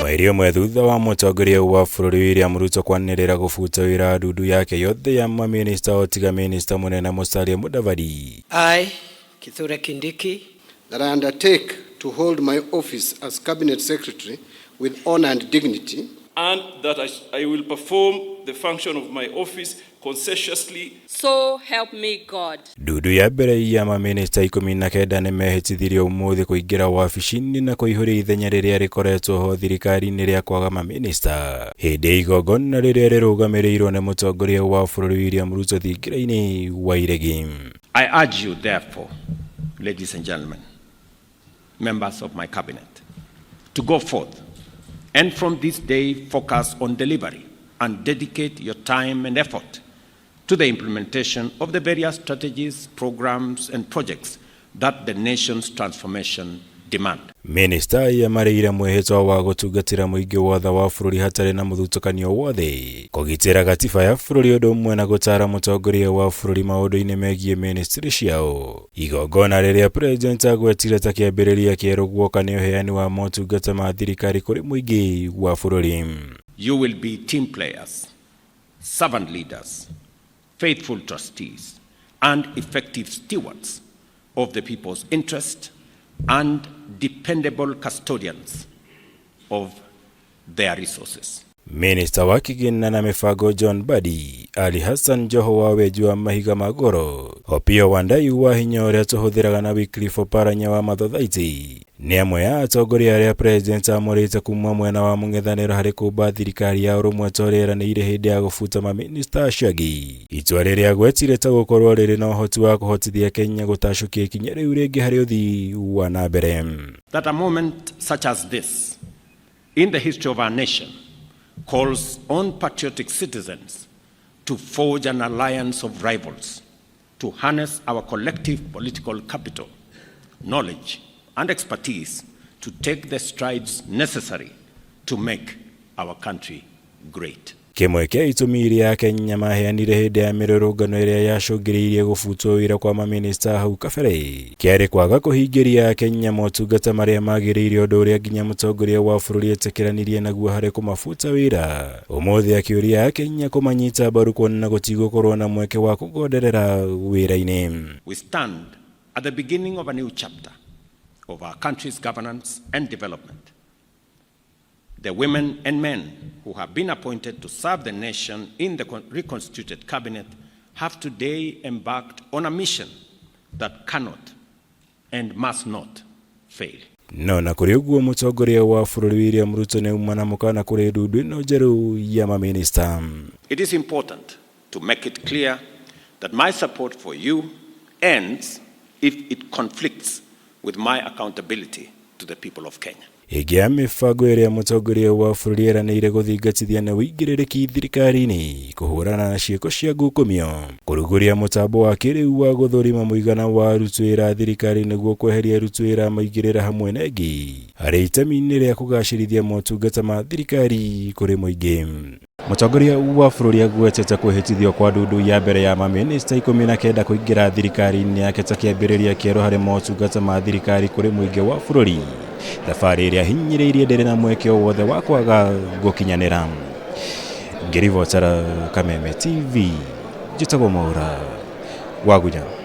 Mweri ũmwe thutha wa mũtongoria wa bũrũri William Ruto kwanĩrĩra gũbuta wĩra ndundu yake yothe ya mamĩnĩsta o tiga mĩnĩsta mũnene Musalia Mudavadi. I, Kithure Kindiki, that I undertake to hold my office as Cabinet Secretary with honor and dignity, and that I will perform the function of my office conscientiously. So help me God. Ndundu ya mbere ya mamĩnĩsta 19 nĩ mehĩtithirio ũmũthĩ kũingĩra wabici-inĩ na kũihũria ithenya rĩrĩa rĩkoretwo ho thirikari-inĩ rĩa kwaga mamĩnĩsta hĩndĩ ya igongona rĩrĩa rĩrũgamĩrĩirwo nĩ mũtongoria wa bũrũri William Ruto thingira-inĩ wa Iregi. I urge you therefore, ladies and gentlemen, members of my cabinet, to go forth and from this day focus on delivery and dedicate your time and effort to the implementation of the various strategies, programs, and projects that the nation's transformation demand. Minista aya marĩire mwĩhĩtwa wa gũtungatĩra mũingĩ wothe wa bũrũri hatarĩ na mũthutũkanio wothe, kũgitĩra gatiba ya bũrũri ũndũ ũmwe na gũtaara mũtongoria wa bũrũri maũndũ-inĩ megiĩ ministry ciao. Igongona rĩrĩa president agwetire ta kĩambĩrĩria kĩerũ guoka nĩ ũheani wa motungata ma thirikari kũrĩ mũingĩ wa bũrũri. You will be team players, servant leaders, faithful trustees, and effective stewards of the people's interest and dependable custodians of their resources. Minista wa kĩgĩna na mĩbango John Mbadi, Ali Hassan Joho wa wenji wa mahiga ma goro, Opiyo Wandayi wa hinya ũrĩa tũhũthĩraga na Wycliffe Oparanya wa Mathothaiti nĩ amwe a atongoria arĩa president amũrĩte kuma mwena wa mũng'ethanĩro harĩ kũmba thirikari ya ũrũmwe ta ũrĩa eranĩire hĩndĩ ya gũbuta mamĩnĩsta acio angĩ. Itua rĩrĩa agwetire ta gũkorwo rĩrĩ na ũhoti wa kũhotithia Kenya gũtacũkia ikinya rĩu rĩngĩ harĩ ũthii wa na mbere. That a moment such as this in the history of our nation calls on patriotic citizens to forge an alliance of rivals to harness our collective political capital, knowledge, and expertise to take the strides necessary to make our country great. Kĩmwe kĩa itũmi iria Kenya maheanire hĩndĩ ya mĩrũrũngano ĩrĩa yacũngĩrĩirie gũbutwo wĩra kwa mamĩnĩsta hau kabere kĩarĩ kwaga kũhingĩria Kenya motungata marĩa magĩrĩire, ũndũ ũrĩa nginya mũtongoria wa bũrũri etĩkĩranirie naguo harĩ kũmabuta wĩra. Ũmũthĩ akĩũria Kenya kũmanyita mbaru kuona gũtigũkorwo na mweke wa kũgonderera wĩra-inĩ. We stand at the beginning of a new chapter of our country's governance and development. The women and men who have been appointed to serve the nation in the reconstituted cabinet have today embarked on a mission that cannot and must not fail. No na kũrĩ ũguo, mũtongoria wa bũrũri William Ruto nĩ auma na mũkana kũrĩ ndundu ĩno njerũ ya mamĩnĩsta. It is important to make it clear that my support for you ends if it conflicts with my accountability to the people of Kenya. Ĩngĩ ya mĩbango ĩrĩa mũtongoria wa bũrũri eranĩire gũthingatithia nĩ ũigĩrĩrĩki thirikari-inĩ kũhũrana na ciĩko cia ngukumio, kũrugũria mũtambo wa kĩrĩu wa gũthũrima mũigana wa aruti wĩra a thirikari nĩguo kweheria aruti wĩra maigĩrĩra hamwe na ĩngĩ harĩ itemi-inĩ rĩa kũgacĩrithia motungata ma thirikari kũrĩ mũingĩ. Mũtongoria wa bũrũri agwetete kwĩhĩtithio kwa ndundu ya mbere ya mamĩnĩsta 19 kũingĩra thirikari-inĩ yake ta kĩambĩrĩria kĩerũ harĩ motungata ma thirikari kũrĩ mũingĩ wa bũrũri, thabarĩ ĩrĩa hinyĩrĩirie ndĩrĩ na mweke o wothe wa kwaga gũkinyanĩra. Ngĩribotera Kameme TV, njĩtagwo Mwaura Wagunya.